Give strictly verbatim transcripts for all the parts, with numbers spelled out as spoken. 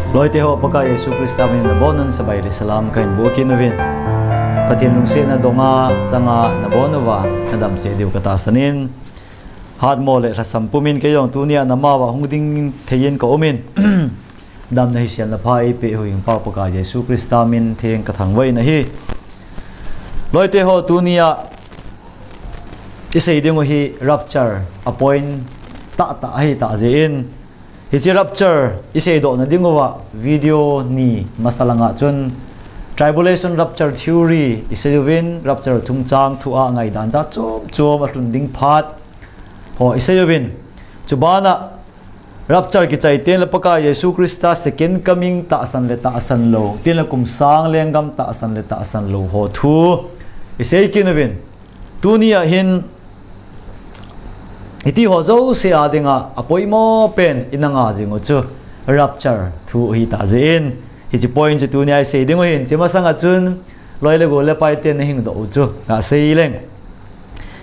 Loite ho, Pakai Jesu Christa min nabonun sabai le salam kahin boh kit nauvin. Pathen lungsetna donga changa nabon uva nadam cheh diu katahsan in, hatmo le lhasam pumin kei jong tunia nama uva hung ding theiyin ka umin, damna hisiatna pha eipeh huhhingpa Pakai Jesu Christa min theng kathangvah in ahi. Loite ho, tunia isei dingu hi rapture a point tahtah ahitah jeh in, hiche rapture isei dohna dinguva video ni masa langa chun tribulation rapture theory isei uvin, rapture chungchang thua ngaidan jat chom chom alhun ding phat ho isei uvin, chubana rapture kichai tengle Pakai Jesu Christa second coming tahsan le tahsan lou, tengle kum sang lenggam tahsan le tahsan lou ho thu isei kit uvin, tunia hin hitiho jouse a dinga apoimo pen ina ngah jing u chu rapture thu ahitah jeh in, hiche point chu tunia isei dingu ahin, hiche masanga chun loi le gol le paiten nahingdoh u chu ngah seileng.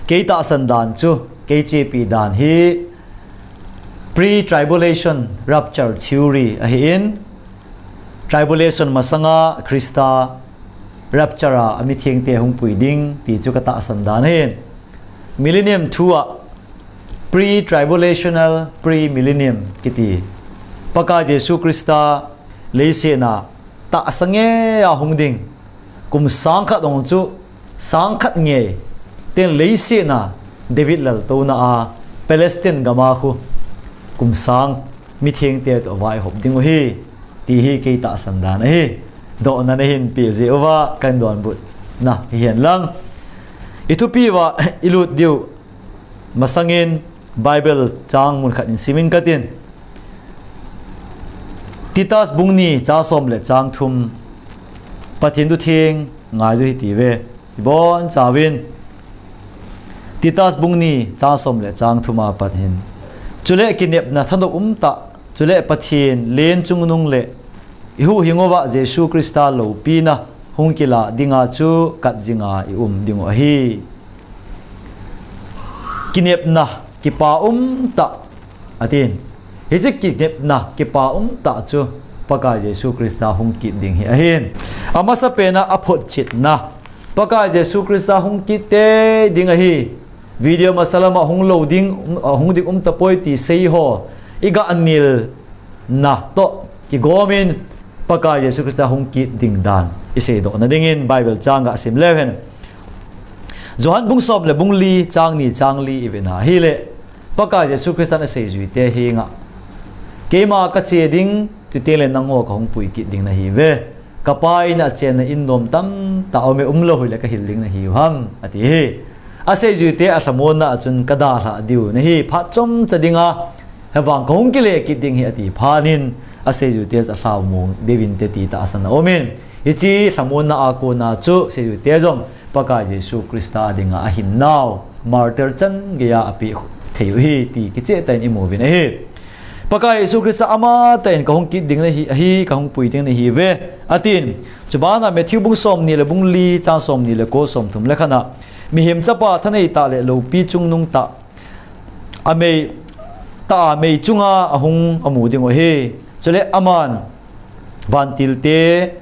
Kei tahsan dan chu, kei chepi dan hi pre-tribulation rapture theory ahin, tribulation masanga Christa rapture a amithengte hung pui ding ti chu katahsan dan ahin. Millennium thua pre-tribulational, pre-millennium kiti, Pakai Jesu Christa leiset a tahsa ngeiya hung ding, kum sang khat ong chu sang khat ngei, tengle leiset a David laltouna a Palestine gama khu kum sang mithengte toh vaihop dingu ahi, ti hi kei tahsan dan ahi. Dohna nahin peh jeh uva kahin donbutna hihen lang, ithupi uva ilut diu masangin Bible chang mun khat in simin katin, Titus bung ni chang som le chang thum, Pathen thutheng ngaiju hitiuve, ibonchauvin. Titus bung ni chang som le chang thum a pat hin, chule kinepna thanop umtah, chule Pathen len chungnung le ihuhhing uva Jesu Christa loupina hung kilah dinga chu kat jinga i um dingu ahi. Kinepna kipa umtah, atin. Hiche kinepna kipa umtah chu Pakai Jesu Christa hung kit ding hi ahin. Amasapen a aphotchetna, Pakai Jesu Christa hung kit tei ding ahi. Video masa lama hung lou ding, hung ding umtapoi ti sei ho iga nilna toh kigomin, Pakai Jesu Christa hung kit ding dan isei dohna dingin Bible chang gasim leu hen. Johan bung som le bung li chang ni chang li ivena ahile, Pakai Jesu Christan aseijuite henga, keima kache ding, chutengle nangho kahung pui kit ding nahiuve. Kapa in a chenna in nom tamtah aume, umlou hile kahil ding nahiu ham, ati hi. Aseijuite alhamonna a chun kadalhah diu nahi, phat chomcha dinga hivang kahung kile kit ding hi ati phat in, aseijuite chu alhamu diuvinte ti tahsan aumin. Hiche lhamonna a kona chu seijute jong Pakai Jesu Christa dinga ahinnau martyr chan geiya apeh theiu ahi ti kichehtah in imuvin ahi. Pakai Jesu Christa amatah in kahung kit ding nahi, ahi, kahung pui ding nahiuve, atin. Chubana Matthew bung somni le bung li chang somni le ko, somthum le khat a, Mihem Chapa thanei tah le loupi chungnung tah, amei tah a mei chunga ahung amu dingu ahi. Chule aman vantilte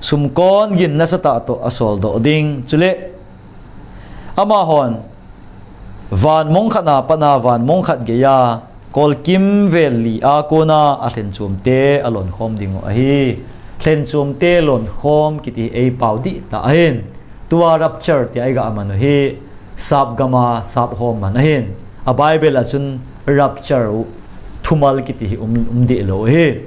sumkon gin nasatah toh asoldoh ding. Chule amahon van mong khat a pat a van mong khat geiya kolkimvel li a kona alhenchomte alonkhom dingu ahi. Lhenchomte lonkhom kiti hi eipao dihtah ahin. Tua rapture tia iga manu hi sapgama saphom man ahin. A Bible a chun rapture u thumal kiti hi um, um dehlou ahi.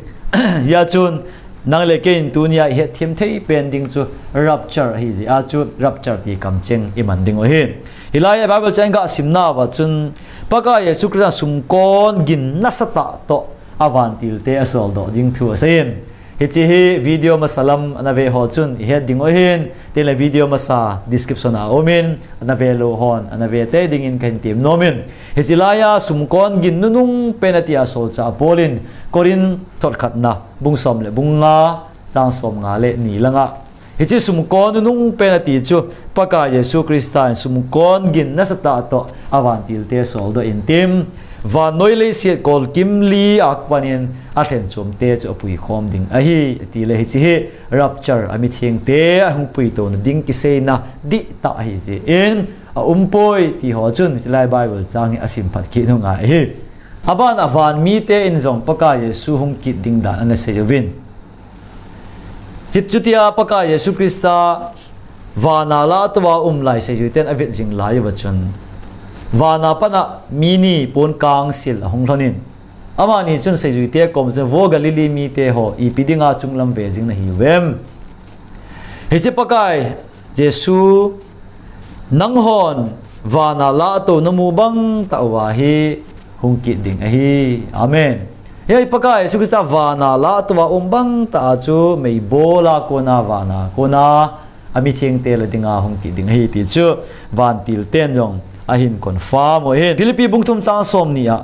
Hia chun nang le keiin tunia ihetthem thei pen ding chu rapture ahijeh a chu rapture ti kamcheng iman dingu ahi. Hilai a Bible chang gasimnauva chun Pakai Jesu Christa sumkon gin nasatah toh avantilte asoldoh ding thu aseiyin. Hiche hi video masa lam ana ve ho chun ihet dingu ahin, tengle video masa description a aumin, ana velou hon ana ve tei dingin kahin temnomin. Hiche laiya sumkon gin nunung pen atia solchah Paul in Corinth thot khatna bung som le bung nga chang somnga le ni langa, hiche sumkon nunung pen ati chu Pakai Jesu Christa in sumkon gin nasatah toh avantilte soldoh intin, Vannoi leiset kolkim li a Panin alhenchomte chu apui khom ding ahi, ati le hiche hi rapture a mithengte ahung puitouna ding kiseina dihtah ahi jeh in aumpoi ti ho chun hiche lai Bible chang hi asim phat kit u ngai ahi. Aban a van mite in jong Pakai Jesu hung kit ding dan ana sei uvin. Hitia Pakai Jesu Christa vana lah a tou a um lai seijuiten avet jing lai uva chun, vana pat a mi ni pon kangsil ahung lhonin, amani chun seijuite kom chun, vo Galilee mite ho, ipi dinga chunglam ve jing nahiuvem? Hiche Pakai Jesu, nanghon vana lah a tou namu bang tah uva hi hung kit ding ahi. Amen. Hiche Pakai Jesu Christa vana lah a tou a um bang tah a chu meibol a kona vana kona amithengte lah dinga hung kit ding ahi ti chu vantil ten jong ahin confirm u ahin. Philippi bung thum chang som ni a,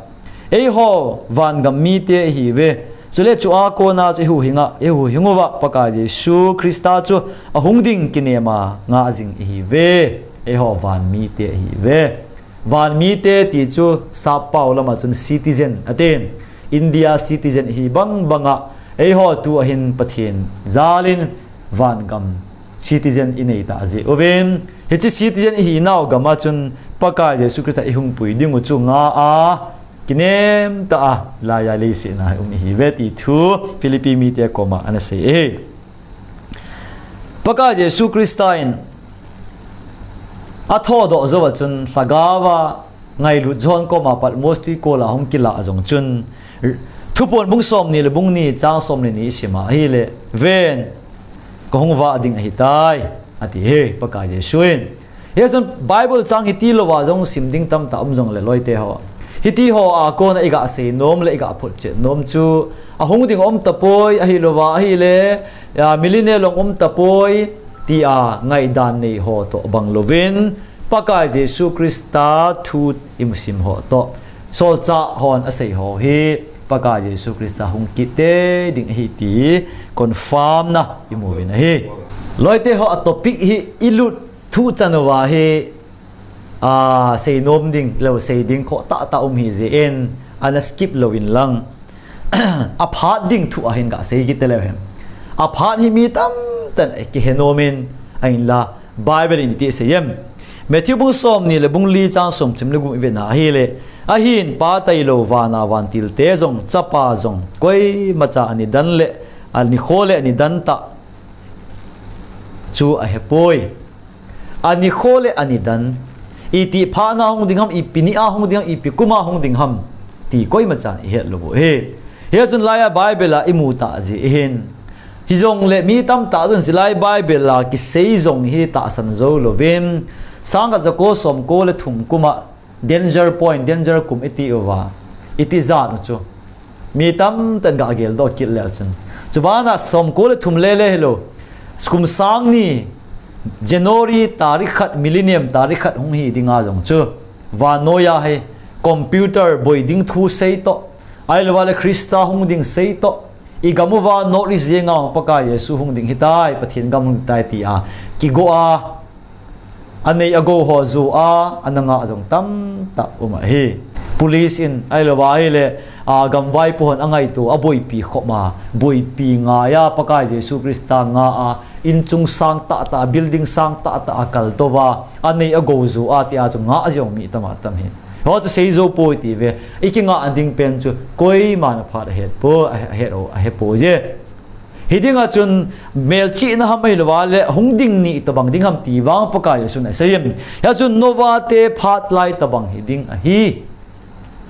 eiho vangam mite ihiuve. Chule chua kona chu ihuhhing a, ihuhhing uva Pakai Jesu Christa chu ahung ding kinem a ngah jing ihiuve. Eiho van mite ihiuve. Van mite ti chu sappao lama chun citizen atin. India citizen ihi bang banga eiho tua hin Pathen jalin vangam citizen inei tah jeh uvin, hiche citizen ihinau gam a chun Pakai Jesu Christa ihung pui ding u chu ngah a kinem tah a laiya leiset a um ihiuve ti thu Philippi mite koma ana sei e. Pakai Jesu Christa in athodoh jou a chun lhagao a ngailut jon koma Patmos twikol a hung kilah jong chun, Thuphon bung som ni le bung ni chang som le ni isim a ahile, ven, kahung vah ding ahitai, ati hi Pakai Jesu in. Hichun Bible chang hiti louva jong sim ding tamtah um jongle loite ho, hiti ho a kona iga seinom le iga photchet nom chu, ahung ding aum tapoi, ahilouva ahile, a, millennium jong um tapoi, tia ngaidan nei ho toh bang louvin, Pakai Jesu Christa thu imusim ho toh, solchah hon asei ho hi Pakai Jesu Christa hung kit tei ding ahi ti confirm na imu uvin ahi. Loite ho, a topic hi ilut thuchan uva hi, a, seinom ding, lou sei ding khoh tahtah um hijeh in, ana skip louvin lang. Aphat ding thu ahin gasei kit leu hen. Aphat hi mi tamtah in kihe nom in, ahinla Bible in iti asei em? Matthew bung som ni le bung li chang som thum le gup ivet na ahile, ahin Pa tailou vana vantilte jong, Chapa jong, koimacha anidan le anikho le anidan tah chu ahepoi. Anikho le anidan, iti phat na hung ding ham, ipi ni a hung ding ham, ipi kum a hung ding ham, ti koimachan ihet lou u ahi. Hichun laiya Bible a imu tah jeh hin, hijongle mi tamtah chun hilai Bible a kisei jong hi tahsan jou louvin, sangkhat jako somko le thum kum a danger point, danger kum iti uva, iti jat u chu mi tamtah in ga geldoh kit leu chun, chuban a somko le thum lele hilou, kum sang ni January tarik khat, millennium tarik khat hung hi dinga jong chu, vannoi a hi computer boi ding thu sei toh, ahilouva le Christa hung ding sei toh, igam uva North East jenga Pakai Jesu hung ding hitai, Pathen gam hung tai tia kigo a, anei agou ho jo a ana ngah jong tamtah um ahi. Police in ahilouva ahile, a, gamvaipo hon angaito, aboipi khop a, boipi ngaiya Pakai Jesu Christa ngah a, in chung sang tahtah, building sang tahtah a kaltou va, anei agou jo a tia chu ngah jong mi tama tam hi. Ho chu sei jou poi ti ve, ikingah ding pen chu koiman aphat ahet po, ahet o, ahepoi je. Hiding a chun melchihna ham ahilouva le hung ding ni tobang ding ham ti vang Pakai Jesun asei em? Hichun Noah te phat lai tobang hiding ahi.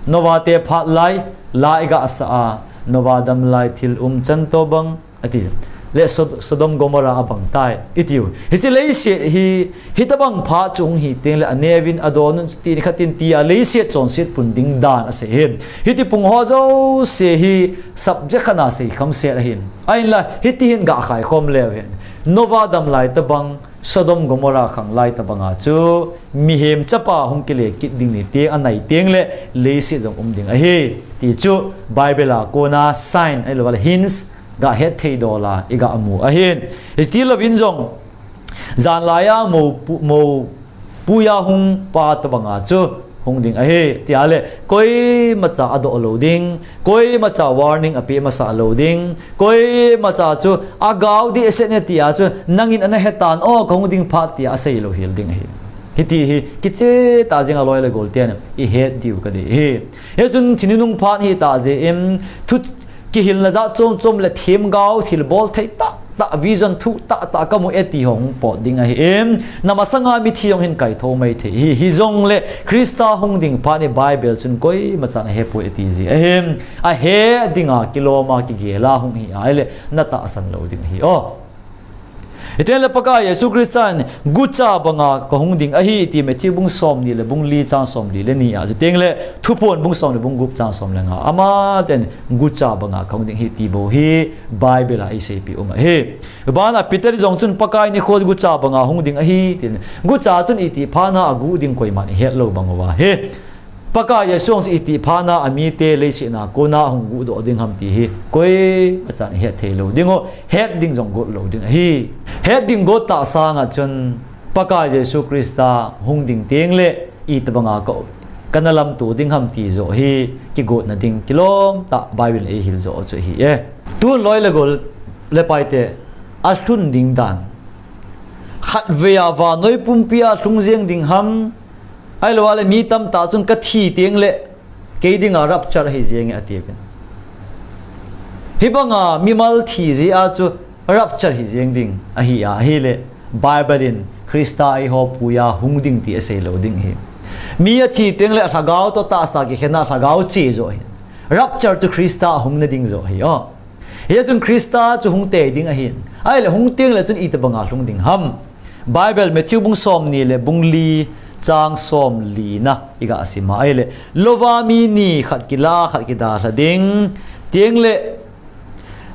Noah te phat lai, la iga sa a, Noah dam lai thil umchan tobang, ati. Le Sod-, Sodom Gomorrah abang tai, itiu. Hiche leiset hi, hitobang phat chu hung hi teng le aneuvin adonun ti nikhat in tia leiset chonset pun ding dan asei hi. Hiti pung ho jouse hi subject khat a sei kham set ahin. Ahinla, hiti hin ga khai khom leu hen. Noah dam lai tobang, Sodom Gomorrah khang lai tobanga chu mihem chapa hung kile kit ding ni teng anai teng le leiset jong um ding ahi. Ti chu Bible a kona sign ahilouva le hints ga het thei dola iga mu ahin. Hiti louvin jong, janlaiya mo pu-, mo puiya hung pa tobanga chu, hung ding ahi, tia le, koimacha adoh lou ding, koimacha warning apeh masa lou ding, koimacha chu agao dehset e tia chu nangin ana hetan o, kahung ding phat tia asei lou hel ding ahi. Hiti hi kicheh tah jeng a loi le gol ten ihet diu kadei ahi. Hichun thil nunung phat hi tah jeh in thu kihilna jat chom chom le themgao thilbol thei tah tah, vision thu tah tah kamu e ti ho hung pot ding ahi. Namasanga mithi jong hin kaitho mai thei hi, hijongle Christa hung ding phat hi Bible chun koimachan ahepoi ati ji ahi. Ahe dinga kilom a kigel a hung hi ahile natahsan lou ding ahi o. Hitengle Pakai Jesu Christan gucha banga kahung ding ahi ti Matthew bung somni le bung li chang somli le ni a, chutengle Thuphon bung som le bung gup chang som le nga, amaten gucha banga kahung ding ahi ti bou hi Bible a eiseipeh um ahi. Abana Peter jong chun Pakai nikho gucha banga hung ding ahi tin, gucha chun itih phat a aguh ding koiman ihet lou bang uva hi. Pakai Jesu jong chu itih phat a amite leiset a kona hung guhdoh ding ham ti hi koimachan ihet thei lou ding o, het ding jong got lou ding ahi. Het ding got tah sanga chun Pakai Jesu Christa hung ding tengle itobanga ka, kana lamto ding ham ti joh hi kigotna ding kilom tah Bible eihil joh chu ahi e. Tun loi le gol le paite, alhun ding dan. Khatvei a vannoi pumpi a lhung jeng ding ham, ahilou le mi tamtah chun kathi tengle kei dinga rapture ahi jenge atiuvin. Hibanga mimal thi jeh a chu rapture hi jeng ding ahi a, ahile Bible in Christa eiho puiya hung ding ti asei lou ding ahi. Mi athi tengle alhagao toh tahsa kikhen a alhagao che joh ahi. Rapture chu Christa ahungna ding joh ahi o. Hichun Christa chu hung tei ding ahin, ahile hung tengle chun itobanga lhung ding ham. Bible Matthew bung somni le bung li chang somli na iga sim a ahile, louva mi ni khat kila khat kidalha ding, tengle,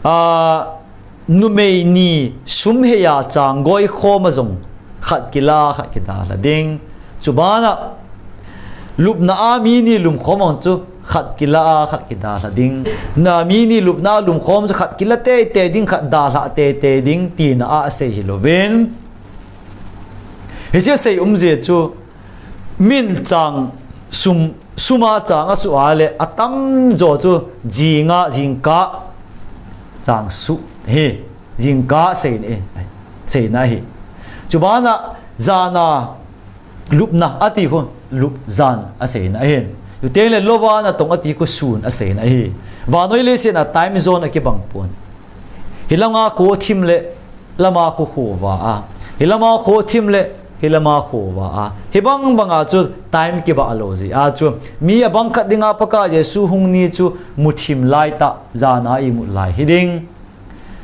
a, numei ni sum heia chang goi khom a jong khat kila khat kidalha ding. Chubana lupna a mi ni lumkhom a chu khat kila a khat kidalha ding. Na mi ni lupna a lumkhom chu khat kila teitei ding, khat dalha teitei ding tina a asei hilouvin. Hiche asei um jeh chu min chang sum, suma chang asuh a le atamjo chu jinga, jingkah chang suh hi, jingkah seina, seina ahi. Chubana jana lupna ati khu, lup jan aseina ahin. Chutengle louva natong ati khu sun aseina ahi. Vannoi leiset a time zone akibang pon. Hilama khu thim le lama khu khovah a, hilama khu thim le hilama khovah a, hibang banga chu time kibah lou jeh a chu mi abang khat dinga Pakai Jesu hung ni chu muthim lai tah, jana imut lai hiding.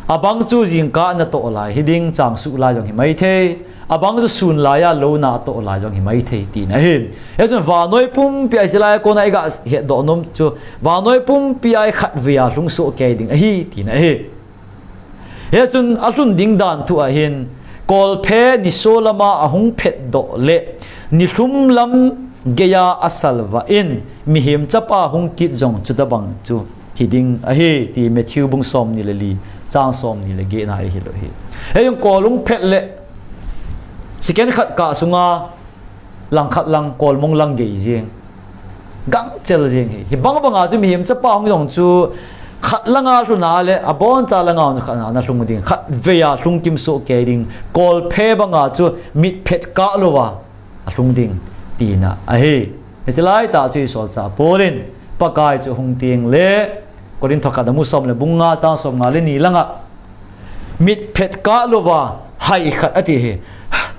Abang chu jingkah natoh lai hiding, chang suh lai jong hi maithei. Abang chu sun laiya louna atoh lai jong hi maithei tina ahi. Hichun vannoi pumpi a hiche lai a kona iga hetdoh nom chu, vannoi pumpi a khatvei a lhung soh kei ding ahi tina ahi. Hichun alhun ding dan thu ahin, kolphe niso lama ahung phetdoh le nilhum lam geiya asalvah in, Mihem Chapa hung kit jong chutobang chu hiding ahi ti Matthew bung somni le li chang somni le get na eihil u ahi. Hichun kol hung phet le second khat kah sunga langkhat lang kolmong lang gei jeng, gangchel jeng hi. Hibang banga chu Mihem Chapa hung jong chu khat langa lhuna le aboncha langa khat na lhung ding, khatvei a lhung kimsoh kei ding, kolphe banga chu mitphet kah louva alhung ding tina ahi. Hiche laitah chu isolchah Paul in Pakai chu hung tengle, Corinth thot khat a bung som le bung nga chang som nga le ni langa mitphet kah louva hai khat ati hi,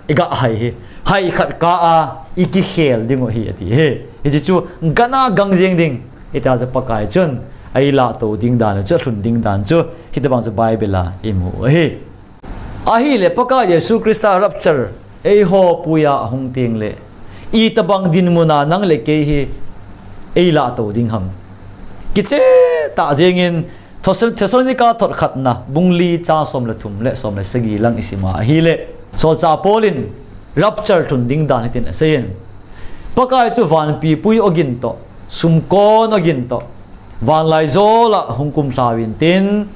iga hai hi, hai khat kah a ikikhel ding u ahi ati hi. Hiche chu gana gang jeng ding. Hitia chu Pakai chun eilahto ding dan chu, alhun ding dan chu hitobang chu Bible a imu u ahi. Ahile Pakai Jesu Christa rapture eiho puiya ahung tengle, itobang dinmun a nang le kei hi eilahto ding ham. Kicheh tah jengin Thessal-, Thessalonica thot khatna bung li chang som le thum le som le sagi lang isim a ahile, solchah Paul in rapture lhun ding dan hitin aseiyin, Pakai chu vanpipui ogin toh, sumkon ogin toh, vanlaijol a hung kumlha uvin tin,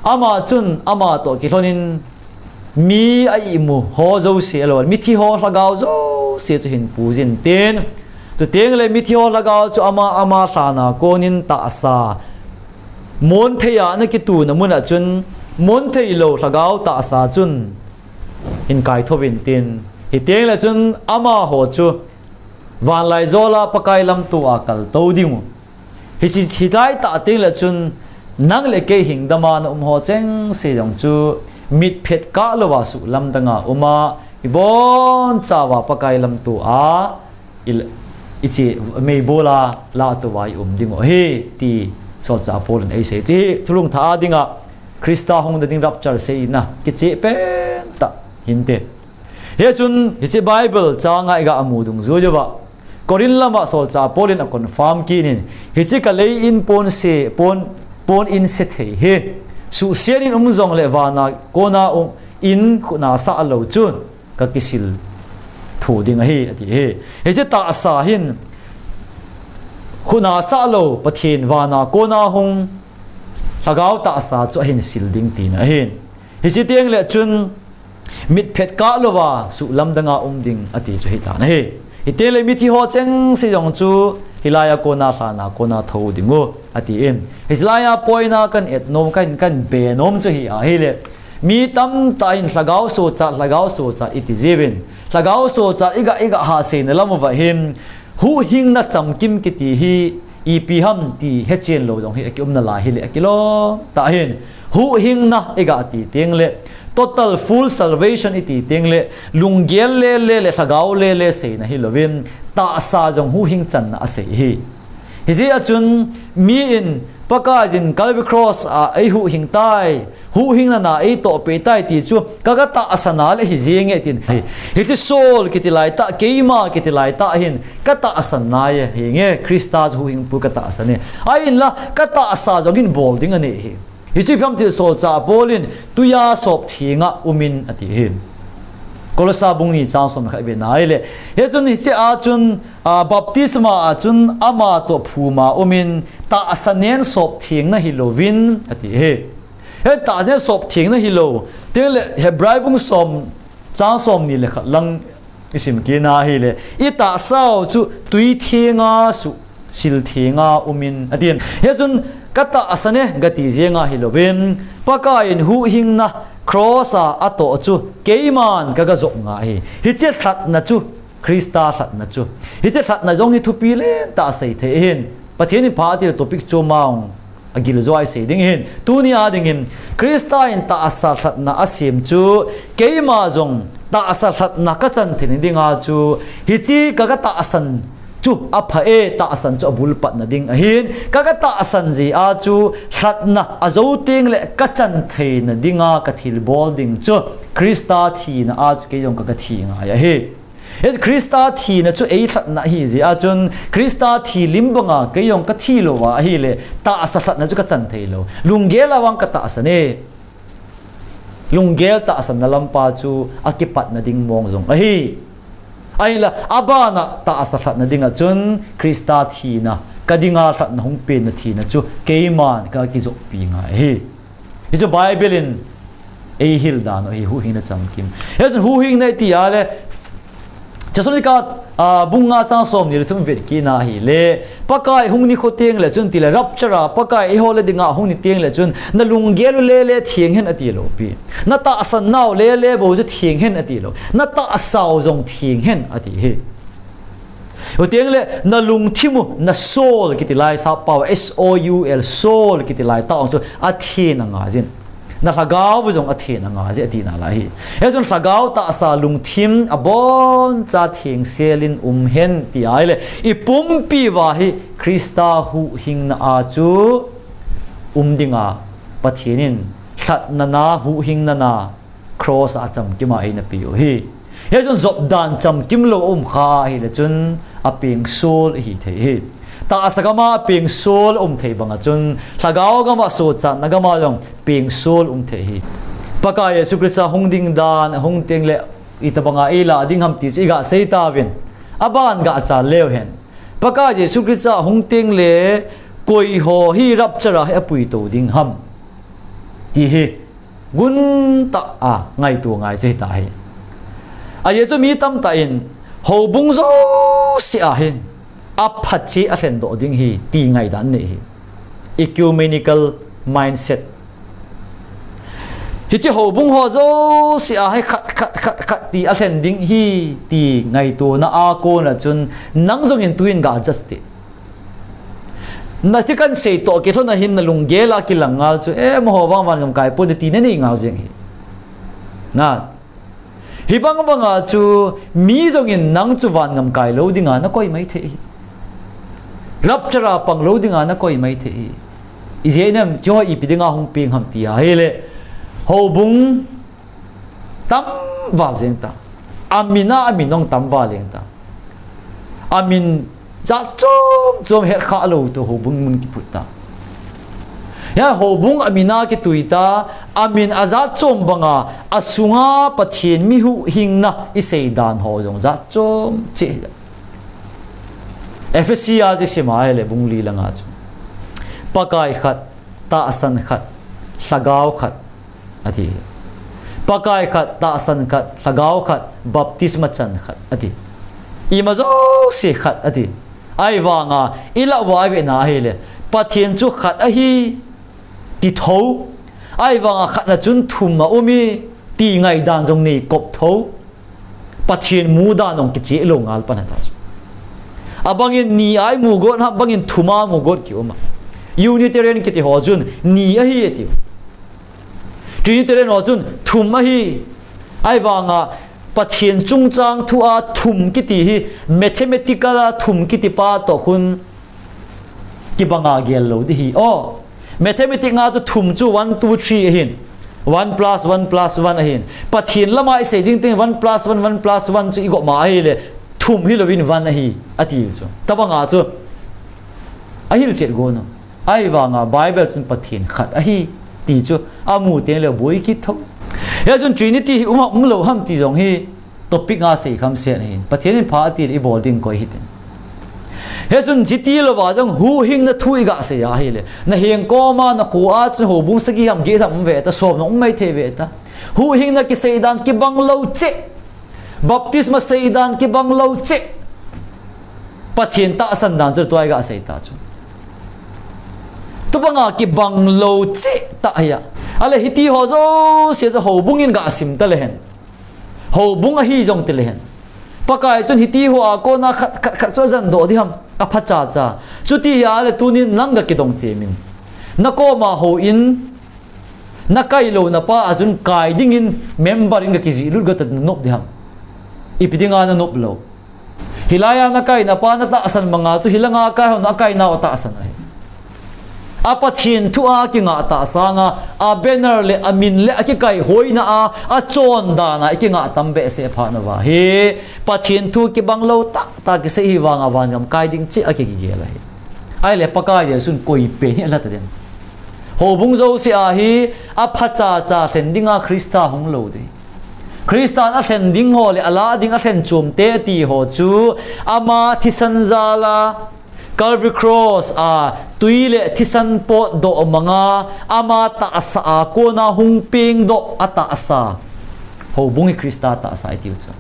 ama chun ama toh kilhonin mi a imu ho jouse alou, mithi ho lhagao jouse chu hin pui jin tin, Chuteng le mithi ho lhagao chu ama ama lhana konin tahsa monthei a ana kituna mun a chun, monthei lou lhagao tahsa chun hin kaitho vin tin, hiteng le chun amaho chu vanlaijola Pakai lamto a kaltou ding u. Hichi, hilai tah teng le chun nang le kei hing dama na um ho chengse jong chu mitphet kah louva suhlamdanga uma, ibon chauva Pakai lamto a i, ichi meibola latouva i um ding u ahi ti Solchah Paul in eisei. Hichi thulhung thah a dinga Christa hung nading rapture seina kicheh pentah hinte. Hichun hichi Bible changa iga mu dungjuiyuva Corinth lama Solchah Paul in a confirm kit in, hichi kalei in pon se, pon, pon in se thei hi, suhset in um jongle vana kona um in khutna sah lou chun kakisil tho ding ahi, ati hi. Hichi tahsa hin khutna sah lou Pathen vana kona hung lhagao tahsa chu ahin sil ding tina ahin. Hichi teng le chun mitphet kah louva suhlamdanga um ding ati chu hitan ahi. Hiteng le mithi ho chengse jong chu hilaiya kona lhana kona thou ding u, ati in. Hilaiya poina kan et nom, kan, kan be nom chu hi ahile, mi tamtah in lhagao sochat, lhagao sochat iti jiuvin, lhagao sochat iga, iga ha seina lam uva hin, huhhingna chamkim kiti hi ipi ham ti hechen lou jong hi akium nalai hile akilom tah hin. Huhhingna iga ti teng le total full salvation iti teng le lunggel lele le lhagao lele seina hilouvin tahsa jong huhhing channa asei hi. Hijeh a chun mi in Pakai in Calvary Cross a eihuhhing tai, huhhingna na eitoh peh tai ti chu ka, katahsan a le hi jenge tin. Hichi soul kiti laitah, keima kiti laitah hin katahsan nai e, hinge Christa chu huhhingpu katahsan e. Ahinla katahsa jong hin bol ding anei hi. Hichu ipi ham ti Solchah Paul in tuiya sop thenga umin ati hi. Kolosa bung ni chang som khat ve nai le. Hichun hichi a chun, a, baptisma a chun ama toh phuma umin tahsa nen sop thengna hilouvin ati hi. Hitah nen sop thengna hilou. Teng le Hebrai bung som chang som ni le khat lang isim kit na hile, itahsau chu tui thenga suhsil thenga umin atin. Hichun katahsan e kati jenga hilouvin, Pakai in huhhingna cross a atoh chu keiman kaga jop ngai hi. Hichi lhatna chu Christa lhatna chu. Hichi lhatna jong hi thupi lentah sei thei hin. Pathen in pha ati le topic chu mang agil jo a isei ding hin. Tuni a dingin Christa in tahsa lhatna asem chu keima jong tahsa lhatna kachan theina dinga chu hichi ka, katahsan chu apha e, tahsan chu abul patna ding ahin, ka, katahsan jeh a chu lhatna ajo teng le kachan theina dinga kathilbol ding chu Christa thina a chu kei jong ka, kathi ngai ahi. Hichu Christa thina chu eilhatna ahi jeh a chun, Christa thi lim banga kei jong kathi louva ahile, tahsa lhatna chu kachan thei lou. Lunggel a vang katahsan e. Lunggel tahsanna lampa chu akipatna ding mong jong ahi. Ahinla, abana tahsa lhatna dinga chun, Christa thina, kadinga lhatna hung penna thina chu, keiman kakijoppi ngai ahi. Hichu Bible in eihil dan u ahi, huhhingna chamkim. Hichun huhhingna iti a le, Thessalonica, a, bung nga chang som ni le thum vet kit na hile, Pakai hung nikho teng le chun ti le rapture a, Pakai eiho le dinga hung ni teng le chun, na lunggel u lele theng hen ati lou pi. Na tahsan nau lele bou chu theng hen ati lou. Na tahsau jong theng hen ati hi. Chuteng le, na lungthim u, na soul kiti lai sappao, S O U L, soul kiti laitah u chu athen angai jin. Na lhagao u jong athen angai jin, ati nalai hi. Hichun lhagao tahsa lungthim aboncha thengsel in um hen ti ahile, ipumpi uva hi Christa huhhingna a chu um dinga Pathen in lhatna na, huhhingna na, cross a chamkim a eina pe u hi. Hichun jop dan chamkim lou um kha ahile chun apeng soul ihi thei hi. Tahsa gama apeng soul um thei banga chun, lhagao gama sochatna gama jong peng soul um thei hi. Pakai Jesu Christa hung ding dan, hung teng le itobanga eilah ding ham ti chu iga sei tauvin. Aban gachal leu hen. Pakai Jesu Christa hung teng le koi ho hi rapture a hi apuitou ding ham ti hi. Guntah a ngaito ngai chu hita hi. Ajeh chu mi tamtah in houbung jouse a hin aphache alhendoh ding hi ti ngaidan nei hi. Ecumenical mindset. Hiche houbung ho jouse a hi khat, khat, khat, khat ti alhen ding hi ti ngaitona a kona chun nang jongin tuin ga adjust te. Nathi kan sei toh kilhona hin nalunggel a kilang ngal chu, eh, amaho vang van ngam kai pon ti nanei ngal jeng hi. Na. Hibang banga chu mi jongin nang chu van ngam kai lou dinga nakoi mai thei hi. Rapture a pang lou dinga nakoi mai thei hi. Ijeh inem chu ho ipi dinga hung peng ham ti ahile. Houbung tam val jeng ta. Amin a, amin ong tam val jeng ta. Amin jat chom chom het kha lou toh houbung mun kiphut ta. Ya houbung amin a kitui ta, amin ajat chom banga, asunga Pathen mi huhhingna isei dan ho jong jat chom cheh. Ephesi a chu sim a ahile bung li langa chu. Pakai khat, tahsan khat, lhagao khat, ati. Pakai khat, tahsan khat, lhagao khat, baptisma chan khat, ati. Ima jouse khat, ati. Ahivanga, ilah uva ivena ahile. Pathen chu khat ahi, ti tho. Ahivanga khatna chun thum aum e, ti ngaidan jong nei kop tho. Pathen mudan jong kicheh lou ngal pan ta chu. Abangin ni a imu got ham, bangin thum a mu got kium a. Unitarian kiti ho chun ni ahi ati. Trinitarian ho chun thum ahi. Ahivanga Pathen chungchang thu a thum kiti hi mathematical a thum kiti pa toh khun kibanga gel lou di hi. Oh, mathematics a chu thum chu one, two, three ahin. One plus one plus one ahin. Pathen lama isei ding teng one plus one, one plus one chu igop ma ahile thum hilouvin one ahi, ati chu. Tabanga chu ahilchet gon u. Ahivanga Bible chun Pathen khat ahi ti chu amu teng le boi kit tho. Hia chun Trinity hi um ham um lou ham ti jong hi topic nga sei kham sen ahin. Pathen in pha ati le ibol ding koi hite. Hia chun chiti louva jong huhhingna thu iga sei ahile. Naheng koma, nakho a chun houbung sagi ham, get ham um ve ta, som na um mai thei ve ta. Huhhingna kisei dan kibang lou cheh. Baptisma sei dan kibang lou cheh. Pathen tahsan dan chu tua iga sei ta chu. Tubanga kibang lou cheh tah hia. Ahile hiti ho jouse chu houbung in ga sim ta le hen. Houbung ahi jong ti le hen. Pakai chun hiti ho a kona khat, khat, khat chu ajan doh di ham. Apha cha cha. Chuti hia le tunin nang ga kidong temin. Nakoma houin, nakai louna pa a chun kai dingin member in ga kijih lut got ta nop di ham. Ipi dinga nanop lou. Hilai a nakai napa natahsan banga chu hilanga kai hon akai nau atahsan ahi. A Pathen thu a kingah tah sanga, a banner le amin le akikai hoina a, achon dan a ikingah tam behseh phat nauva hi. Pathen thu kibang lou tah tah kisei hi vanga vangam kai ding cheh a kigel ahi. Ahile Pakai Jesun koi pen hi alha ta dem. Houbung jouse a hi apha cha cha lhen dinga Christa hung lou di. Christan alhen ding ho le ala ding alhen chom te ti ho chu ama thisan jal a Calvary Cross a tui le thisan potdoh manga ama tahsa a kona hung pengdoh a tahsa. Houbung hi Christa tahsa itiu chu.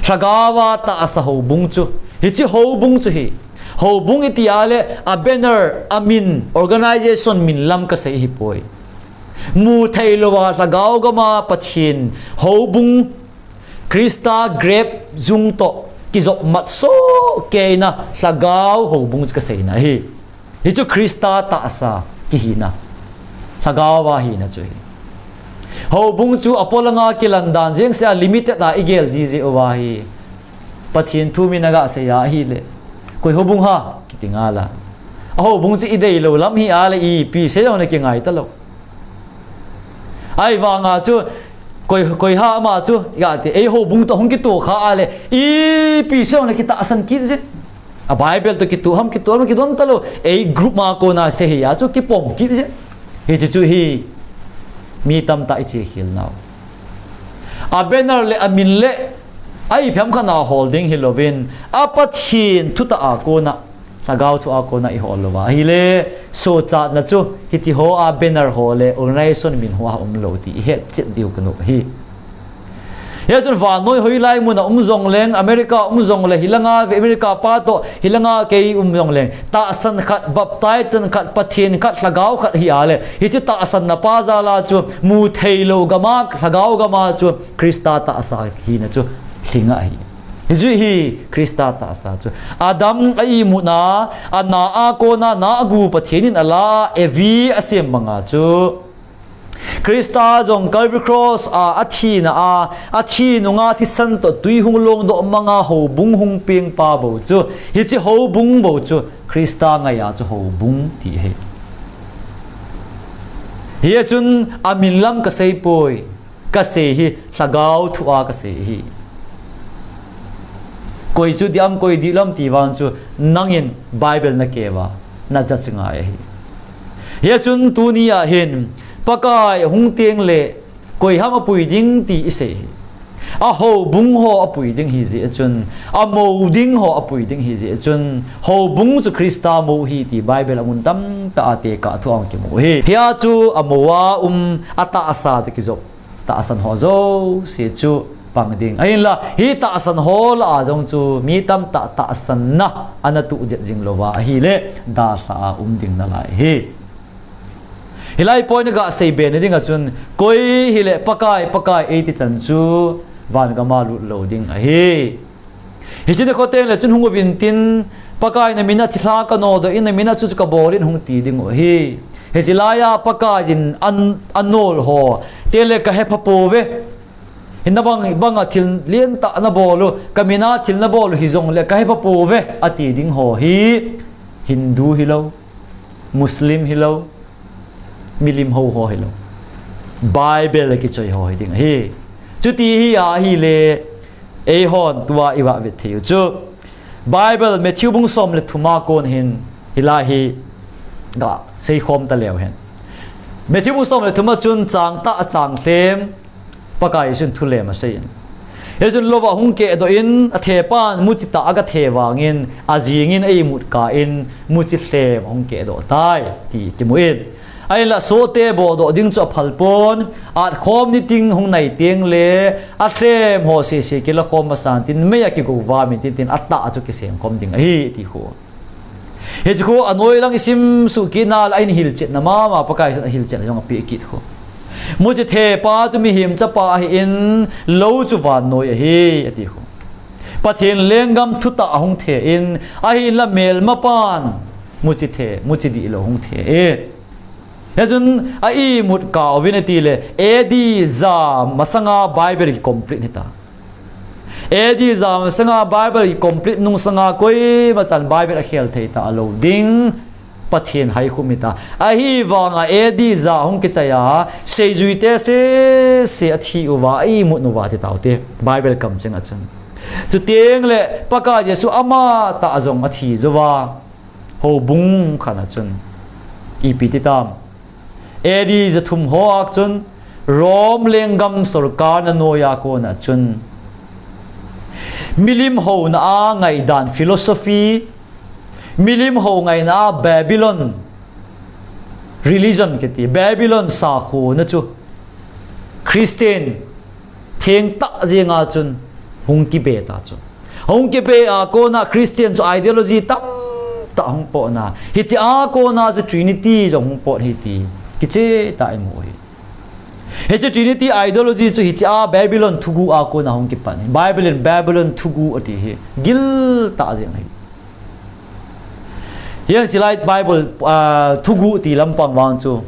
Lhagao a tahsa houbung chu. Hiche houbung chu hi. Houbung iti a le a banner, amin, organization min lam kasei hipoi. Mu thei louva lhagao gama Pathen houbung Christa grep jung toh kijop mat soh keina lhagao houbung chu kaseina ahi. Hichu Christa tahsa kihina. Lhagao a hina chu hi. Houbung chu apolanga kilan dan jeng sea limited a igel jiji uva hi. Pathen thu min aga sei a ahile. Koi houbung ham kiti ngal a. A houbung chu idei lou lam hi a le ipi sei jongle kingai talou. Ahivanga chu koi, koi ham ama chu, iga ti, ei houbung toh hung kitoh kha a le, ipi sei jongle kitahsan kit jin. A Bible toh kitoh ham, kitoh ham, kidon talou. Ei group ma kona sei hi a chu kipom kit jin. Hiche chu hi mi tamtah iche khel nau. A banner le amin le a ipi ham khat na hol ding hilouvin, a Pathen thutah a kona Lhagao thu a kona ihol louva ahile, sochatna chu hiti ho a banner ho le organization min ho a umlou ti ihet chet diu kanu hi. Hichun vannoi hoilai muna um jongleng, America um jongleng, hilanga ve America pa toh, hilanga kei um jongleng, tahsan khat, baptize chan khat, Pathen khat, Lhagao khat hi a le, hiche tahsanna pa jal a chu mu theilou gam a, Lhagao gam a chu Christa tahsa hina chu lhing ahi. Hichu hi Christa tahsa chu Adam a imutna, ana a kona na agu Pathen in ala a, Evi asem banga chu Christa jong Calvary Cross a, athina a, athi nunga thisan toh tui hung longdoh manga houbung hung pengpa bou chu, hiche houbung bou chu Christa ngai a chu houbung ti ahi. Hichun amin lam kasei poi, kasei hi Lhagao thu a kasei ahi. Koi chu dih am, koi dih lou am ti vang chu nangin Bible nakeu va, na judge ngai ahi. Hichun tuni a hin Pakai hung teng le koi ham apui ding ti isei hi. A houbung ho apui ding hi jeh chun, amou ding ho apui ding hi jeh chun, houbung chu Christa mou hi ti Bible a mun tamtah a tekah thu a hung kimu hi. Hia chu amou a um, atahsa chu kijop tahsan ho jouse chu pang ding. Ahinla, hi tahsan ho lah a jong chu mi tamtah tahsanna ana tuh det jing lou va ahile, dalha a um ding nalai hi. Hilai point a gasei be na ding a chun, koi hile Pakai, Pakai eiti chan chu van gam a lut lou ding ahi. Hiche nikho teng le chun hung uvin tin, Pakai na min a thilha kanodoh in, na min a chu chu kabol in hung ti ding u ahi. Hiche lai a Pakai in an, anol ho, teng le kahepha pouve. Hinna bang, bang a thil lentah nabol u, ka min a thil nabol u hijongle kahepha pouve, ati ding ho hi Hindu hilou, Muslim hilou, milim hou ho hilou, Bible a kichoi ho hi ding ahi. Chuti hi ahile, eihon tua i va vet thei u chu Bible Matthew bung som le thum a kon hin hilai hi gasei khom ta leu hen. Matthew bung som le thum a chun chang tah a chang lhem Pakai Jesun thulem asei in. Hichun lou a hung kehdoh in, athepan muchi tah a gathe vangin, ajing in a imut kah in, muchi lhem ahung kehdoh tai, ti kimu in. Ahinla sohte bohdoh ding chu aphal pon, atkhom ni ting hung nai teng le, alhem ho sese kilakhom masan tin, mei a kigo vam in tin tin, atah chu kisem khom ding ahi, ti khu. Hiche khu anoi lang isim suh kit na le ahin hilchetna mama, Pakai Jesun ahilchetna jong apeh kit khu. Muchi thepa chu mihem chapa ahi in, lou chu vannoi ahi, ati khu. Pathen lenggam thutah ahung the in, ahinla melmapan muchi the, muchi dihlou hung the e. Hichun a imut kah uvin ati le, A D ja masanga Bible kicomplete hita. A D ja masanga Bible kicomplete nung sanga koima chan Bible akhel thei talou ding, Pathen haikhum hita. Ahivanga A D ja hung kichai a, seijuite sese athi uva, a imut uva ti taute, Bible kamcheng a chun. Chuteng le Pakai Jesu amatah jong athi jouva, houbung khat a chun ipi ti tam? A D ja thum ho a chun Rome lenggam sorkar na noiya kona chun milim houna a ngaidan philosophy, milim hou ngaina a Babylon religion kiti, Babylon sakhona chu Christian thengtah jenga chun hung kibe ta chu. Hung kibe a kona Christian chu ideology tamtah hung potna, hiche a kona chu Trinity jong hung pot hi ti kicheh tah a imu hi. Hiche Trinity ideology chu hiche a Babylon thuguh a kona hung kipan hi. Bible in Babylon thuguh ati hi giltah jeng ahi. Hiche lai Bible, ah, thuguh ti lampang vang chu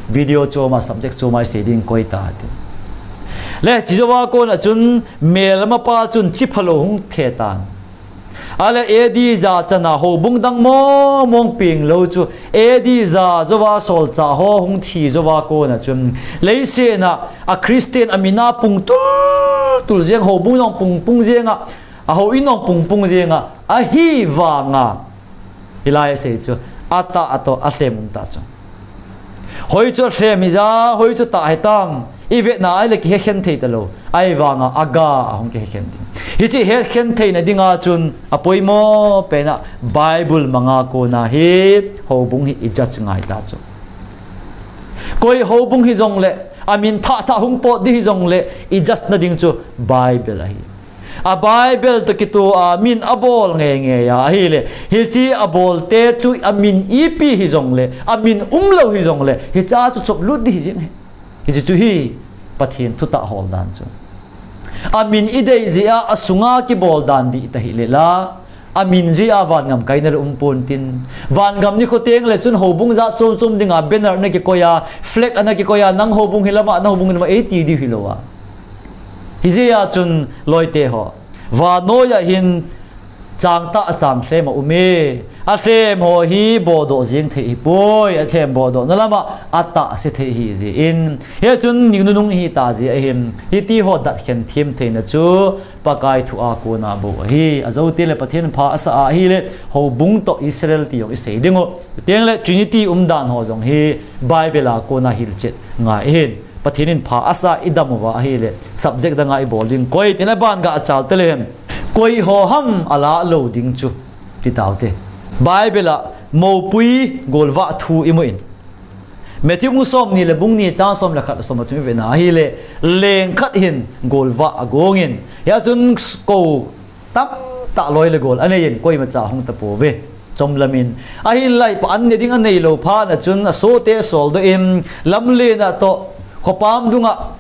video chom a, subject chom a isei ding koi tati. Le hiche jouva kona chun melmapa chun chiphalou hung the tan. Ahile A D ja chana houbung dang mong mong penglou chu A D ja jouva solchah ho hung thi jouva kona chun leiset a a Christian a min a pung tul tul jeng, houbung jong pung pung jenga, a houin jong pung pung jenga, ahivanga hilai asei chu atah a toh alhem um ta chu. Hoi chu alhem hija, hoi chu tah hitam, ivetna ahile kihekhen thei talou. Ahivanga aga ahung kihekhen ding. Hiche hekhen theina dinga chun apoimo pena Bible manga kona hi houbung hi i judge ngai ta chu. Koi houbung hijongle Amin thah thah hung pot ding hijongle, i judge na ding chu Bible ahi. A Bible toh kitoh a min abol nge nge a ahile, hiche abolte chu amin ipi hijongle, amin umlou hijongle, hiche chu chop lut ding hi jing ahi. Hiche chu hi Pathen thutah hol dan chu. Amin i dei jeh a, asunga kibol dan ding tahile la, amin jeh a vangam kaina le um pontin. Vangam nikho tengle chun houbung jat chom chom dinga banner ana kikoi a, flag ana kikoi a, nang houbung hi lama, nang houbung hi lama, eiti diu hilou a. Hijeh a chun loite ho, vannoi a hin chang tah a chang lhem aume. Alhem ho hi bodoh jeng thei ahipoi, alhem bodoh na lama atahse thei ahi jeh in. Hichun nunung ihita jeh ahin, hiti ho dat khen them theina chu Pakai thu a kona bou ahi. Ajoute le Pathen pha asa ahile, houbung toh Israel ti jong isei dingu. Tengle Trinity umdan ho jong hi Bible a kona hilchet ngai ahin. Pathen in pha asa idam uva ahile, subject danga ibol ding. Koi tin aban gachal tele hem. Koi ho ham ala lou ding chu, ti taute. Bible a mopui golvah thu imu in. Matthew bung somni le bung ni chang som le khat, som le thum ivena ahile, leng khat hin golvah agong in. Hichun kou tamtah loi le gol anei in koimacha hung tapouve. Chomlam in. Ahinlah pa an ne ding aneilou phat na chun asote asoldoh in, lamlen a toh, khopam dunga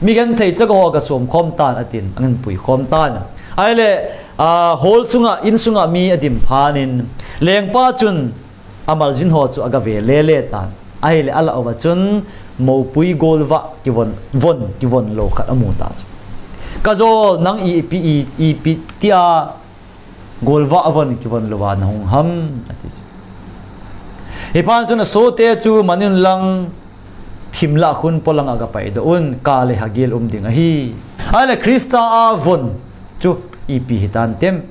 mi genthei chaga ho gachom khom tan atin, ahin pui khom tan. Ahile, a, hall sunga, in sunga mi adim phat in, lengpa chun amaljin ho chu agave lele tan. Ahile ala uva chun mopui golvah kivon, von, kivon lou khat amu ta chu. Kajol, nang ipi, i, ipi tia golvah von kivon louva nahung ham, ati chu. Hiphat chun asote chu man un lang, thim lah khun polang a gapaidoh un, ka le hagil um ding ahi. Ahile Christa a von chu ipi hitan tem.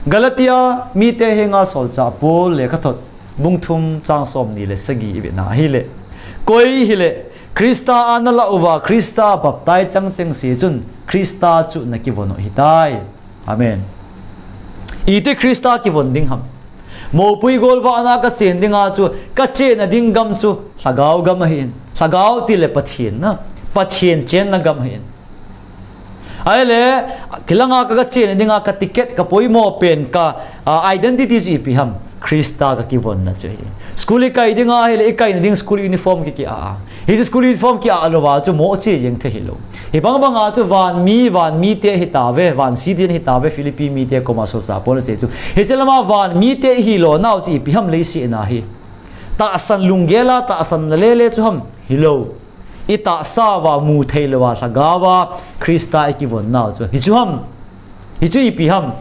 Galatia mite henga solchah Paul lekhathot bung thum chang somni le sagi ivena ahile, koi hile Christa a nalah uva Christa baptize chang chengse chun Christa chu nakivon u ahitai. Amen. Iti Christa kivon ding ham? Mopui golvah na kachen dinga chu, kachen a ding gam chu Lhagao gam ahin. Lhagao tile Pathen na, Pathen chenna gam ahin. Ahile, kilanga ka, kachen a dinga ka ticket, ka poimo pen, ka, a, identity chu ipi ham? Christa kakivonna chu ahi. School ikai dinga ahile, ikaina ding school uniform kiki a a. Hiche school uniform ki a louva chu mo che jeng thei hilou. Hibang banga chu van mi, van mite hitauve, van citizen hitauve, Philippi mite koma solchah Paul asei chu. Hiche lama van mite ihilou nau chu ipi ham leiset a hi? Tahsan lunggel a, tahsan na lele chu ham? Hilou. Itahsa uva mu thei louva, Lhagao a Christa ikivon nau chu. Hichu ham? Hichu ipi ham?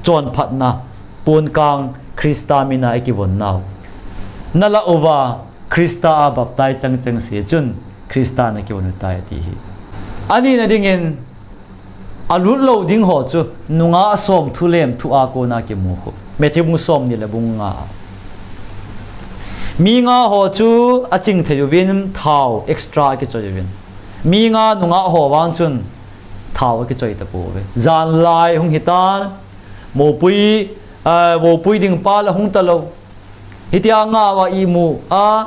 Chonphatna, ponkang, Christa mina ikivon nau. Nalah uva, Christa a baptize chang chengse chun, Christa nakivon u tai ati hi. Anina dingin, alut lou ding ho chu, nungah som thu lem thu a kona kimu khu. Matthew bung somni le bung nga. Mi nga ho chu aching thei uvin thao extra akichoi uvin. Mi nga nungah ho vang chun thao akichoi tapouve. Janlai hung hitan, mopui, a, mopui ding pa la hung talou. Hitia nga uva imu a,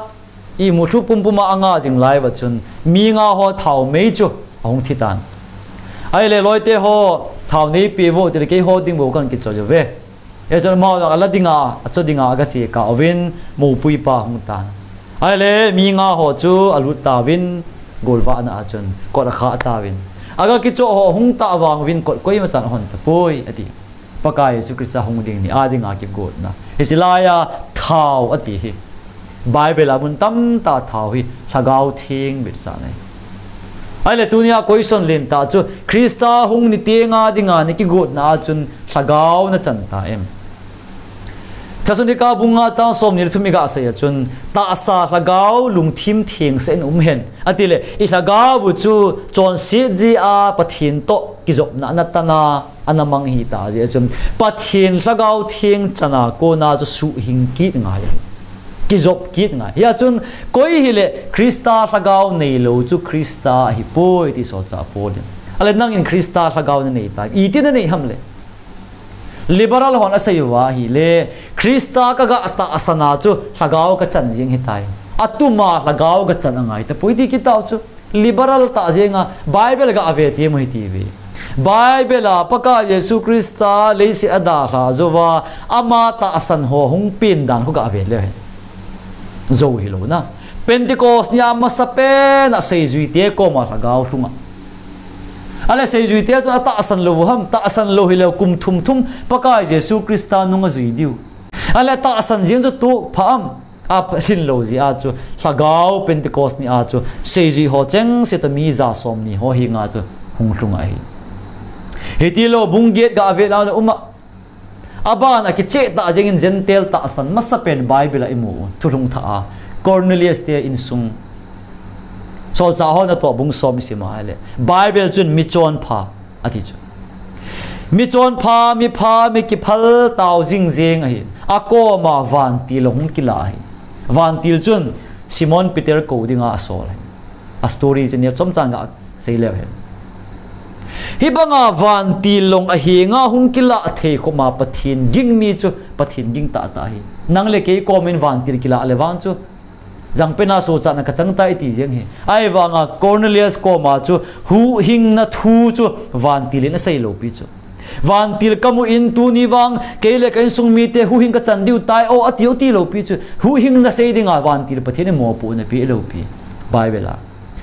imu lhu pumpum a anga jing lai uva chun, mi nga ho thao mei chu ahung thitan. Ahile loite ho, thao neipe uvo tile keiho ding bou kakichoi uve. Hichun amaho jong ala dinga, acho dinga agache kah uvin, mopui pa hung tan. Ahile mi nga ho chu alut tauvin, golvahna a chun, kot akhah tauvin. Agakichoh ho hung tah vang uvin kot koimachan ahon tapoi, ati. Pakai Jesu Christa hung ding ni a dinga kigotna. Hiche laiya thao ati hi. Bible a mun tamtah thao hi Lhagao Theng vetsahna ahi. Ahile tunia question lentah chu Christa hung ni tenga dinga nakigotna a chun Lhagao nachan ta em? Thessalonica bung nga chang somni le thum igasei a chun tahsa Lhagao lungthim thengsel in um hen. Atile, ilhagao u chu chonset jeh a Pathen toh kijopna ana tan a, ana mang ahitah jeh chun Pathen Lhagao Theng chan a kona chu suhhing kit ngai. Kijop kit ngai. Hia chun koi hile Christa Lhagao neilou chu Christa ahipoi ti solchah Paul in. Ahile nangin Christa Lhagao nanei tai. Iti nanei ham le? Liberal hon asei uva ahile, Christa kaga tahsan a chu Lhagao kachan jing ahitai. Atuma lhagao gachan angai tapoi ti kitao chu. Liberal tah jenga Bible gave ti mo hi ti ve. Bible a Pakai Jesu Christa leiset adalha jouva ama tahsan ho hung pen dan khu gave leu hen. Jou hilou na. Pentecost nia masapen a seijui te koma lhagao lhunga. Ale seijui te chun atahsan lou ham, tahsan lou hileu kum thum thum Pakai Jesu Christa nung ajui diu. Ale tahsan jeng chu tu pha am, a lhin lou jia chu lhagao Pentecost nia chu seijui ho chengse toh mi ja som ni ho henga chu hung lhung ahi. Hitilou bung get gave leu na uma. Aban a kicheh tah jengin Gentile tahsan masapen Bible a imu u. Thulhung thah a Cornelius te insung. Solchah ho natoh bung som isim a le. Bible chun michonpha ati chu. Michonpha, mipha, mi kiphal tao jing jeng ahi. Akoma vantil hung kila ahi. Vantil chun Simon Peter kou dinga asol ahi. A story chu nia chomchan ga sei leu hen. Hibanga vantil long ahenga hung kila thei khoma Pathen ging mi chu Pathen ging tahtah ahi. Nang le kei komin vantil kila le vang chu jangpena sochatna kachang tai ti jeng hi. Ahivanga Cornelius koma chu huhhingna thu chu vantil in asei lou pi chu. Vantil kamu in tuni vang kei le ka insung mite huhhing kachan diu tai o ati u tilou pi chu. Huhhingna sei dinga vantil Pathen in mopohna pe lou pi. Bible a.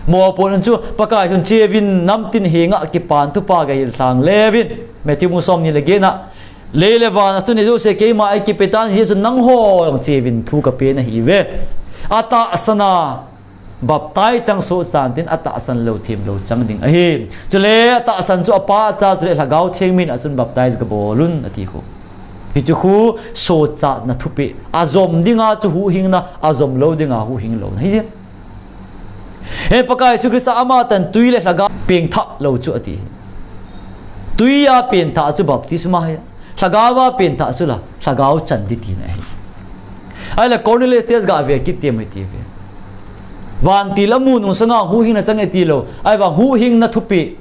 Mopohna chu Pakai chun cheuvin namtin henga kipan thupha gahil lhang leuvin. Matthew bung som ni le get na. Lei le van a chun ijouse keima a ikipe tan, Jesu nangho jong cheuvin thu kape nahi ve. Atahsan a baptize chang sohchan tin atahsan lou themlou chang ding ahi. Chule atahsan chu apa acha chule lhagao theng min a chun baptize gabol un ati khu. Hichu khu sochatna thupeh. Ajom dinga chu huhhingna, ajom lou dinga huhhing louna. Hijeh. He Pakai Jesu Christa ama tan tui le lhagao pengthah lou chu ati. Tui a pengthah chu baptisma ahi. Lhagao a pengthah chu la, lhagao chan ding tina ahi. Ahile Cornelius te gave kit ti mo ti ve. Vantil amu nung sanga huhhingna chang e tilou. Ahivang huhhingna thupeh.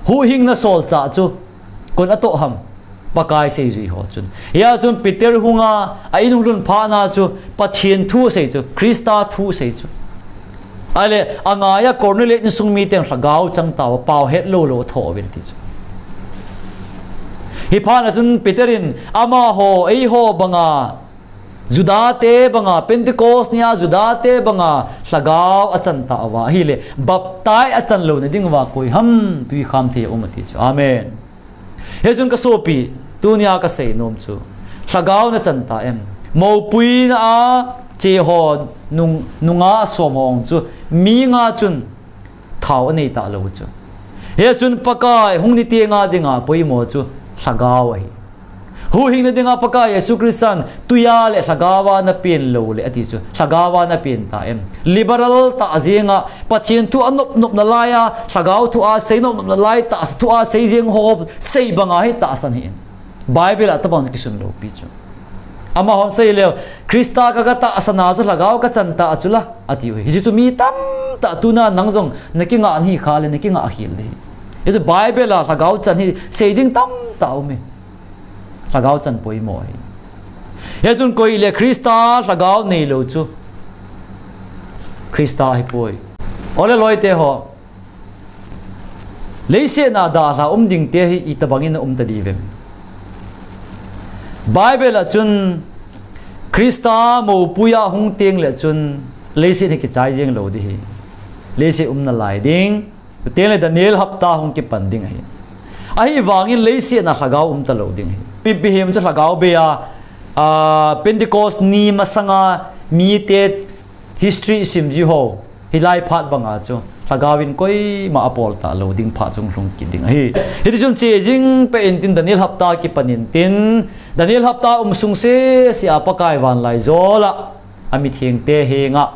Huhhingna solchah chu. Koin atoh ham. Pakai seijui ho chun. Hia chun Peter hunga, a in hung lhun phat na chu, Pathen thu asei chu, Christa thu asei chu. Ahile, angaiya Cornelius insung miten lhagao chang tauva, pao hetlou lou athoh uvin ti chu. Hiphat na chun Peter in, amaho, eiho banga, Juda te banga, Pentecost nia Juda te banga, lhagao achan tauva, ahile, baptize achan louna dinguva koi ham, tui kham thei a um ati chu. Amen. Hichun kasopi, tunia kasei nom chu. Lhagao nachan ta em. Mopuina a, che ho nung, nunga asom ho chu, mi nga chun thao anei talou chu. Hichun Pakai, hung ni tenga dinga poimo chu, lhagao ahi. Huhhingna dinga Pakai Jesu Christan, tuia le lhagaova napen lou le ati chu, lhagaova napen ta em. Liberal tah jenga, Pathen thu anop nop nalaiya, lhagao thu a sei nop nop nalai tah, thu a sei jeng ho, sei banga hi tahsan hi in. Bible a tabang kisun lou pi chu. Amahon sei leu, Christa ka, katahsan a chu lhagao kachan ta chu la, ati u hi. Hichu mi tamtah tuna nang jong, nakinga nahi kha le, nakinga khel le hi. Hichu Bible a lhagao chan hi, sei ding tamtah um e. Lhagao chan poimo ahi. Hichun koi le Christa lhagao neilou chu. Christa ahipoi. Ole loite ho. Leiset a dalha um ding te hi itobang in aum ta diu vem. Bible a chun Christa mopuia hung teng le chun leiset hi kichai jeng lou ding ahi. Leiset um nalai ding. Teng le Daniel hapta hung kipan ding ahi. Ahivangin leiset a lhagao um talou ding ahi. Ipi hem chu lhagao bei a, a, Pentecost ni masanga mite history isim jiu ho. Hilai phat banga chu. Lhagao in koima apol talou ding phat chu hung lhung kit ding ahi. Hiti chun che jing peh in tin Daniel hapta kipan in tin. Daniel hapta um sung sese a Pakai vanlaijol a. Amitheng te henga.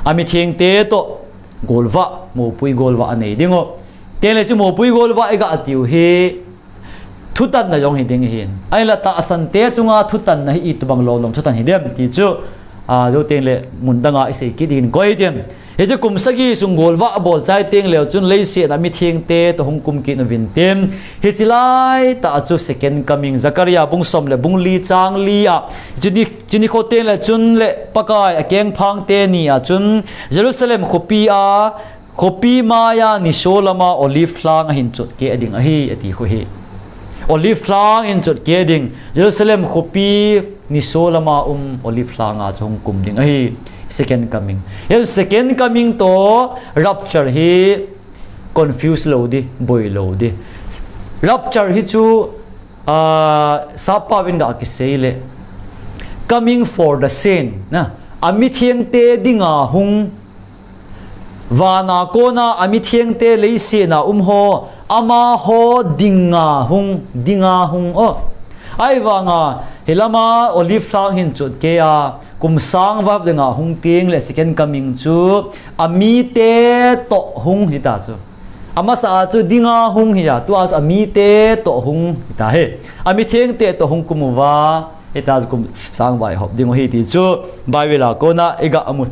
Amitheng te toh golvah, mopui golvah anei ding u. Teng le chu mopui golvah iga tiu hi thutanna jong hi ding ahin. Ahinla tahsan te chunga thutanna hi itobang lom lom thutan hi dem ti chu, a, jou teng le mun danga isei kit ding in koi tiem. Hiche kum sagi sung golvah bol chai teng leu chun leiset a mithengte toh hung kum kit uvin tin. Hiche laitah chu second coming, Zakaria bung som le bung li chang li a. Chuni, chuni kho teng le chun le Pakai akengphang teni a chun Jerusalem khopi a, khopi maiya niso lama Olive lhang ahin chotke ding ahi, ati khu hi. Olive lhang hin chotke ding, Jerusalem khopi niso lama um Olive lhanga chu hung kum ding ahi. Second coming. Hiche second coming toh rapture hi confuse lou ding, boi lou ding. Rapture hi chu, ah, sappao vin ga kisei le, coming for the saint, na, amithengte dinga hung, vana kona amithengte leiset a um ho, amaho dinga hung, dinga hung o. Ahivanga, hilama Olive lhang hin chotke a, kum sang va dinga hung teng le second coming chu, amite toh hung hita chu. Amasa a chu dinga hung hi a, tua chu amite toh hung hita hi. Amithengte toh hung kum uva, hita chu kum sang vaihop ding u hi ti chu, Bible a kona iga mu,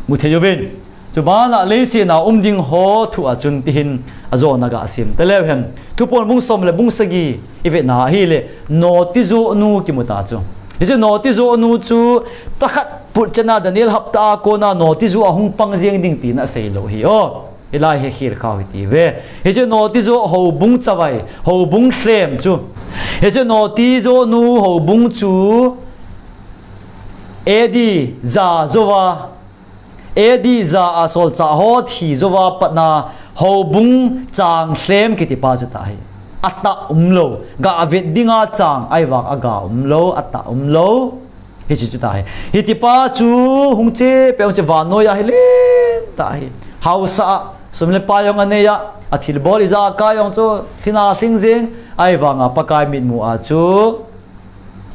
mu thei uvin. Chubana leiset a um ding ho thu a chun tihin ajona ga sim taleu hen. Thuphon bung som le bung sagi ivet na ahile, noti joh nu kimu ta chu. Hiche noti joh nu chu, tahkhat put chana Daniel hapta a kona noti joh a hung pang jeng ding tina asei lou hi o. Hilai hi khel khao hi ti ve. Hiche noti joh houbung chavai, houbung lhem chu. Hiche noti joh nu houbung chu A D ja jouva, A D ja a solchah ho thi jouva patna houbung chang lhem kiti pa chu tahi. Atah umlou, ga vet dinga chang ahivang aga umlou, atah umlou. Hiche chu tahi. Hiti pa chu hung che, pe hung che vannoi a hi len tahi. Haosa a, sum le pai jong anei a, athilbol ijakai jong chu, lhina lhing jing, ahivanga Pakai mitmu a chu,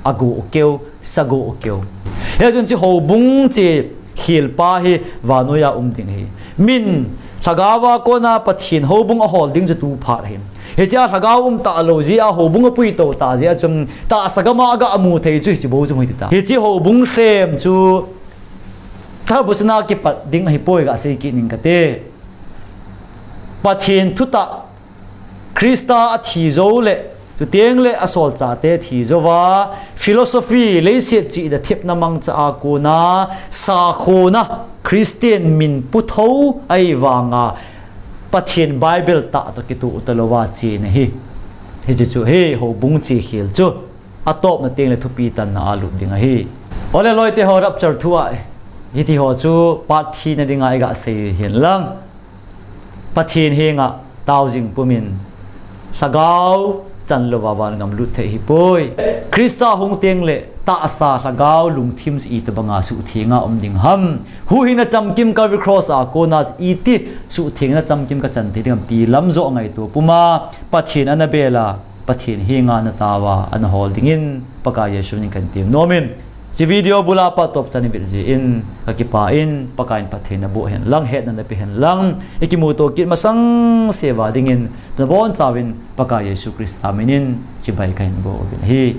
agu keu, sagu keu. Hichun hiche houbung che khel pa hi vannoi a um ding ahi. Min, lhagao a kona Pathen houbung ahol ding chu tu phat ahi. Hiche a lhagao um talou jeh a houbung apui to ta jeh a chun tahsa gam a aga mu thei chu hiche bou chu mu hita. Hiche houbung lhem chu tahbusana kipat ding ahipoi ga sei kit ning kate. Pathen thutah Christa athi jou le, chuteng le asolchahte thi jouva, philosophy, leiset chihna thepna mangcha a kona, sakhona, Christian min puthou ahivanga, Pathen Bible tah toh kitoh talouva chena hi. Hiche chu hi houbung che khel chu. Atopna teng le thupi tanna a lut ding ahi. Ole loite ho, rapture thu a, hiti ho chu part three na dinga iga sei hen lang. Pathen henga tao jing pumin, lhagao chan louva van gam lut thei ahipoi. Christa hung teng le tahsa lhagao lungthim itobanga suhtheng a um ding ham. Huhhingna chamkim Calvary Cross a kona iti suhthengna chamkim kachan thei ding ham ti lam joh ngaito puma, Pathen ana bel a, Pathen henga ana tao a, ana hol dingin, Pakai Jesu min in kahin temnom in. Hiche video bula pat tobchan ivet jeh in, kakipah in, Pakai in phatthei naboh hen lang, hetna nape hen lang, ikimuto kit masang sea dingin, nabonchauvin, Pakai Jesu Christa min in, chibai kahin bol uvin ahi.